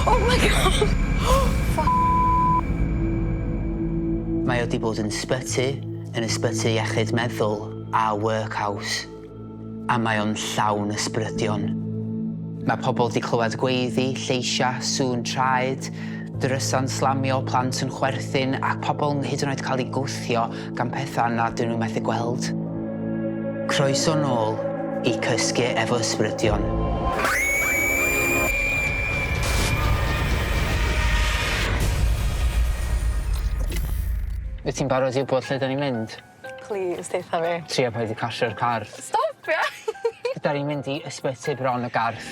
Oh my God! Mae o 'di bod yn sbyty, yn ysbyty iechyd meddwl a workhouse. A mae o'n llawn ysbrydion. Mae pobl 'di clywed gweiddi, lleisia, sŵn traed, drysa'n slamio, plant yn chwerthin, a pobl yn hyd yn oed cael eu gwthio gan pethau nad 'dyn nhw methu gweld. Croeso nôl i Cysgu Efo Ysbrydion. Wyt ti'n barod i wbod lle 'dan ni'n mynd? Plîs deutha fi. Tria paid â crasio'r car. Stopia! 'Dan ni'n mynd i Ysbyty Bron y Garth.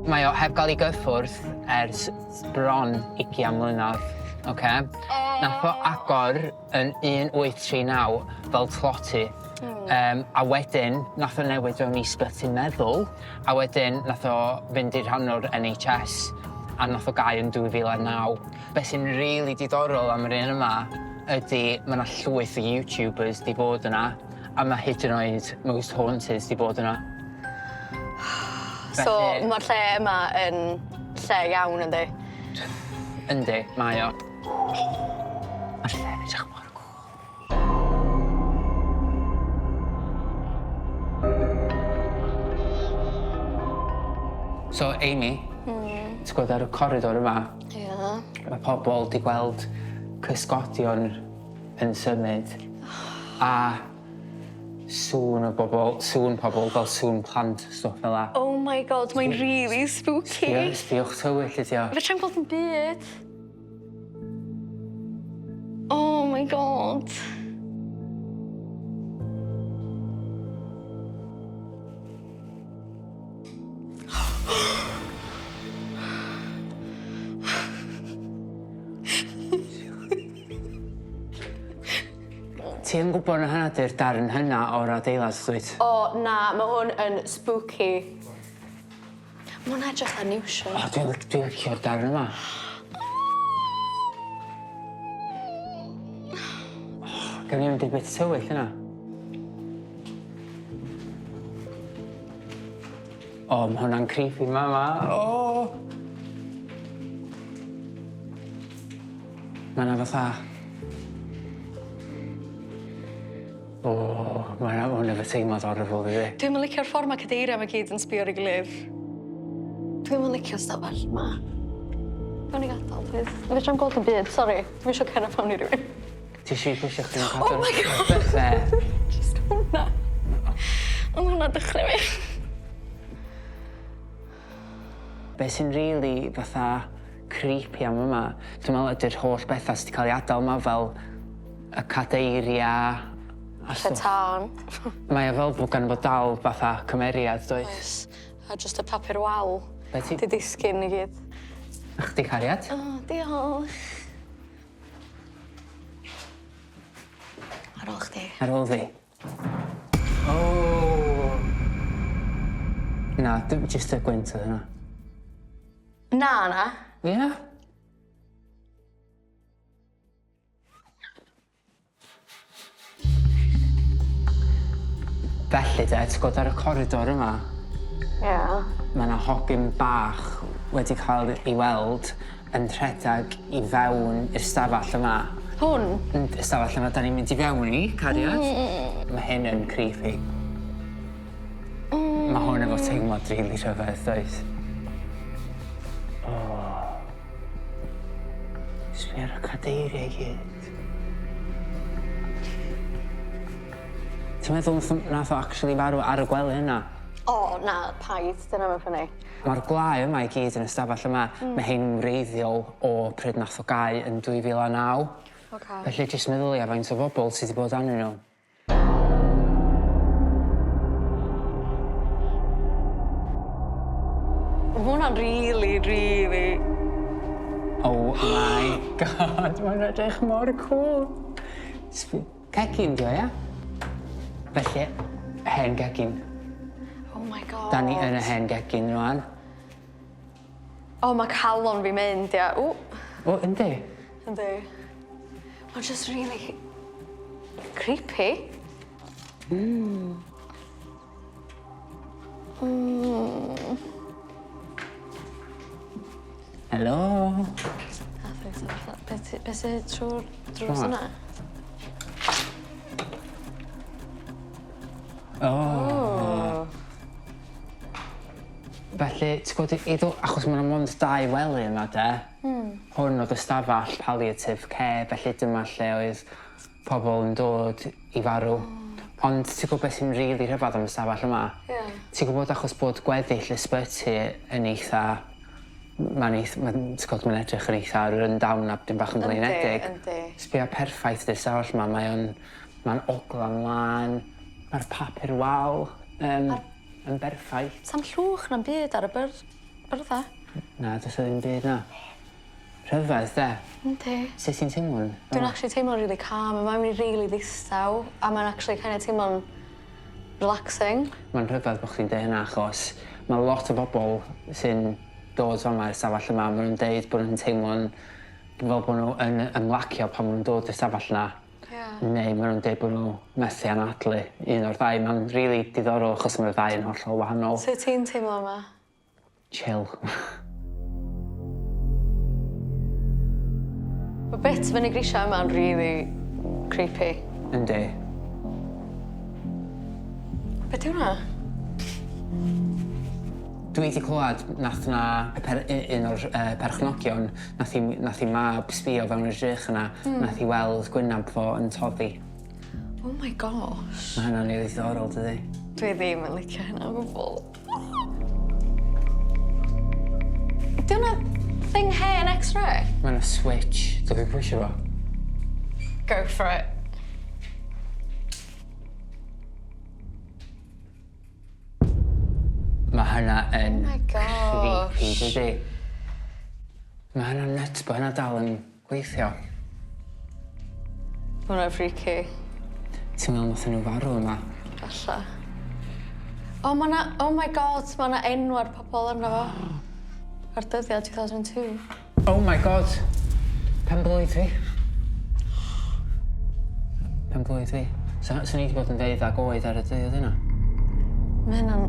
Mae o heb ga'l 'i gyffwrdd ers bron ugian mlynadd, oce? Nath o agor yn 1839 fel tloty. Yym a wedyn nath o newid fewn i sbyty meddwl a wedyn nath o fynd i rhan o'r En Haitch Ess a nath o gau yn 2009. Be' sy'n rili diddorol am yr un yma ydi ma' 'na llwyth o YouTubers 'di bod yna a ma' hyd yn oed Most Haunted 'di bod yna. So ma'r lle yma yn lle iawn yndi? Yndi, mae o. Ma'r lle'n edrych mor cŵl. So Amy. Hmm. Ti gweld ar y coridor yma? Ia. Ma' pobol 'di gweld cysgodion yn symud a sŵn o bobol sŵn pobol fel sŵn plant stwff fel 'a. Oh my God mae'n rili spooky. Sbia sbïwch tywyll ydi o. Fedrai'm gweld 'im byd. Oh my God. Ti yn gwbod na hynna 'di'r darn hynna o'r adeilad dwyt? O na ma' hwn yn spooky. Ma' wnna edrych unusual. O dwi'n lic- dwi licio'r darn yma. O gawn ni fynd i'r bit tywyll yna? O ma' hwnna'n creepy ma' 'ma. O! Ma' 'na fatha O ma' 'na ma' 'wn efo teimlad horrible dydi? Dwi'm yn licio'r ffor ma' cadeiria 'ma gyd yn sbio ar 'i gilydd. Dwi'm yn licio stafell 'ma. Gawn ni gadal plîs? Fedrai'm gweld dim byd sori. Dwi'm isio cera fewn i rywun. Ti isio fi pwsio chdi mewn cadwr? Oh my God! Be'? Jyst hwnna. O'dd hwnna dychryn fi. Be' sy'n rili fatha creepy am yma dwi me'wl ydi'r holl betha sy 'di ca'l 'u adal 'ma fel y cadeiria a Y stwff. tân. Mae o fel bo' ganddo fo dal fatha cymeriad does? Oes. A jyst y papur wal. Be' ti... 'Di disgyn i gyd. A chdi cariad. O diolch. Ar ôl chdi. Ar ôl fi. O! Na dim jyst y gwynt oedd hwnna. Na na. Ia? Felly de ti gweld ar y coridor yma? Ia. Ma' 'na hogyn bach wedi cael ei weld yn rhedag i fewn i'r stafall yma. Hwn? Yn ystafell yma 'dan ni'n mynd i fewn i, cariad. Ma' hyn yn creepy. Ma' hwn efo teimlad rili rhyfedd does? O. Sbia ar y cadeirie i gyd. Ti'n meddwl nath o nath o actually farw ar y gwely yna? O na, paid, 'di wnna 'im yn funny. Ma'r gwlau yma i gyd yn y stafell yma. Hmm. Ma' hein wreiddiol o pryd nath o gau yn 2009. Oce. Felly jyst meddylia faint o bobol sy 'di bod arnyn n'w. Ma' hwnna'n rili rili Oh my God mae'n edrych mor cŵl. Sbi- Cegin 'di o ia? Felly hen gegin. Oh my God. 'Dan ni yn y hen gegin rŵan. O ma' calon fi'n mynd ia. Ww. O yndi? Yndi. Ma'n jyst rili creepy. Hmm. Hmm. Helo! Be sy trwy'r drws yna? O! Felly, ti'n gwybod, i ddod, achos mae 'na mond dau wely yma de. Hwn oedd ystafell palliative care, felly dyma lle oedd pobl yn dod i farw. Ond ti'n gwybod beth sy'n rili rhyfedd am y stafell yma? Ie. Ti'n gwybod achos bod gweddill ysbyty yn eitha... Mae'n eith-, mae'n, ti'n gwybod, mae'n edrych yn eitha run down a dim bach yn blinedig. Yndi, yndi. Sbia perffaith ydy'r stafell yma, mae o'n... Mae'n ogla'n lân, mae'r papur wal yn berffaith. Sa'm llwch na'm byd ar y byrdda. Na, does 'na ddim byd na. Rhyfedd, de? Yndi. Sut ti'n teimlo'n? Dwi'n actually teimlo'n really calm, a mae'n really ddistaw, a mae'n actually kind of teimlo'n relaxing. Mae'n rhyfedd bod chdi'n deud hynna achos mae lot o bobl sy'n dod fama i'r stafell yma, maen nhw'n deud bod nhw'n teimlo'n fel bod nhw yn ymlacio pan maen nhw'n dod i'r stafell yna. Neu maen nhw'n deud bod nhw methu anadlu. Un o'r ddau. Mae'n rili diddorol achos mae'r ddau yn hollol wahanol. Sut ti'n teimlo yma? Chill. Mae bit fyny grisiau yma'n really creepy. Yndi. Be di hwnna? Dwi wedi clywed nath na un o'r perchnogion, nath i mab sbio fewn y drych yna, nath i weld gwynab fo yn toddi. Oh my gosh. Mae hynna'n rili ddiddorol, dydi? Dwi ddim yn licio hynna o gwbl. Di hwnna thing hen X-ray? Mae yna switch. Dwi'n fi pwysio fo? Go for it. Mae hynna yn Oh my gosh. creepy, dydi? Mae hynna'n nuts bod hynna dal yn gweithio. Mae hwnna'n freaky. Ti'n meddwl nath nhw farw yma? Falla. O, ma' 'na, oh my God, ma' 'na enwa'r pobol arno fo. Ar dyddiad 2002. Oh my God! Pen blwydd fi. Pen blwydd fi. So ni wedi bod yn 12 oed ar y dyddiad yna. Mae hynna'n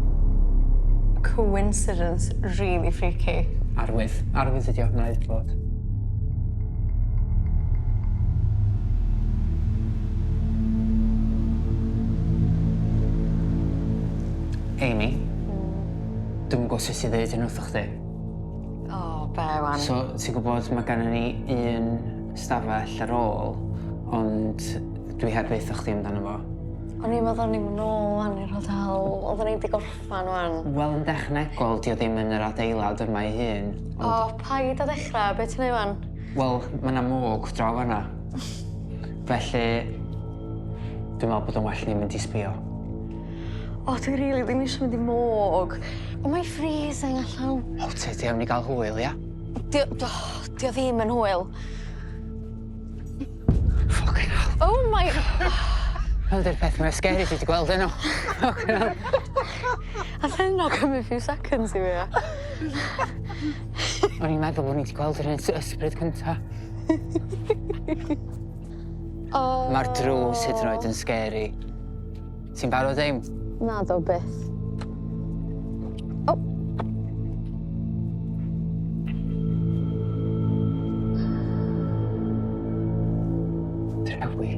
coincidence really freaky. Arwydd. Arwydd ydi o, mae'n rhaid bod. Amy, dwi'm yn gwybod sut i ddeud hyn wrtho chdi. O, be wan? So, ti'n gwybod, mae gennym ni un stafell ar ôl, ond dwi heb ddeutha chdi amdano fo. O'n i'n meddwl ni'n mynd nôl wan i'r hotel. Oedden ni wedi gorffan wan. Wel, yn dechnegol, di o ddim yn yr adeilad yma ei hun. O, paid a ddechrau. Be ti'n neud wan? Wel, mae yna mwg draw fan'na. Felly, dwi'n meddwl bod yn well ni mynd i sbio. O, dwi rili ddim eisiau mynd i mwg. O, mae'n freezing allan. O, ti di am ni gael hwyl, ia? Oh, di o ddim yn hwyl. Fucking hell. Oh my. Hwn di'r peth mwy scary dwi wedi gweld yno. Fucking hell. A hynna cymryd few seconds i fi, ia. O'n i'n meddwl bod ni wedi gweld yr ysbryd cynta. Oh. Mae'r drws hyd yn oed yn scary. Ti'n barod, Aim? Na, do byth. Oh. Drewi.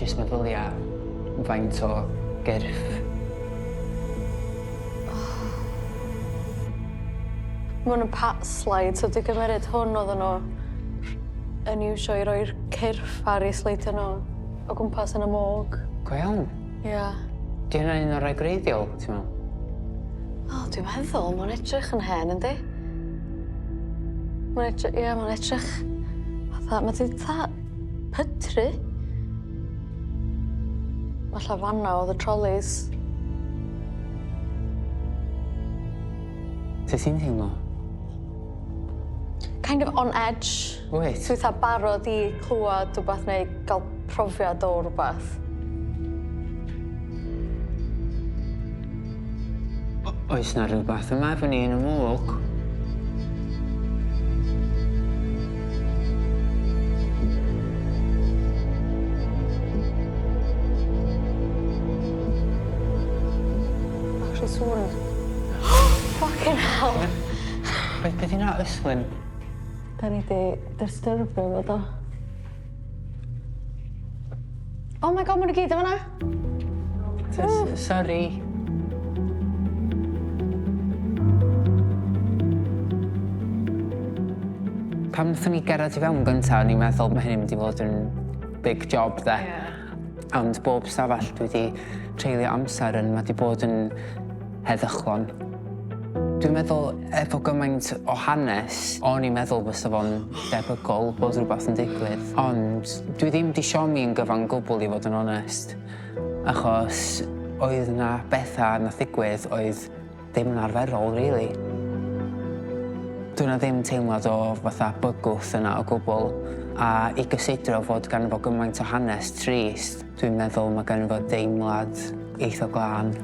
Jyst meddylia faint o gyrff. Mae hwn yn pat slide, so dwi'n gymeryd hwn oedden nhw yn iwsio i roi'r cyrff ar ei sleidio nhw o gwmpas yn y mwg. Go iawn. Ie. Yeah. Di hynna un o'r rhai gwreiddiol, ti'n meddwl? O, dwi'n meddwl, mae'n edrych yn hen, yndi? Mae'n edrych, ie, mae'n edrych fatha, mae di fatha pydru. Falla fanna oedd y trolleys. Sut ti'n teimlo? Kind of on edge. Wyt? Dwi fatha barod i clywed rhywbeth neu gael profiad o rhywbeth. Oes na rhywbeth yma efo ni yn y mwg? sŵn. Fucking hell. Be di hynna, ystlum? Da ni 'di disturbio fo do? Oh my God, ma' nw gyd yn fan 'na. Sorry. Pan wnaethon ni gerdded i fewn gynta, o'n i'n meddwl ma' hyn yn mynd i fod yn big job de. Ond bob stafell dwi 'di treulio amser yn, ma' 'di bod yn heddychlon. Dwi'n meddwl efo gymaint o hanes, o'n i'n meddwl fysa fo'n debygol bod rhywbeth yn digwydd. Ond dwi ddim 'di siomi yn gyfan gwbl i fod yn onest, achos oedd 'na bethau nath ddigwydd oedd ddim yn arferol really. Doedd 'na ddim teimlad o fatha bygwth yna o gwbl, a i gysidro fod ganddo fo gymaint o hanes trist, dwi'n meddwl ma' ganddo fo deimlad eitha glân.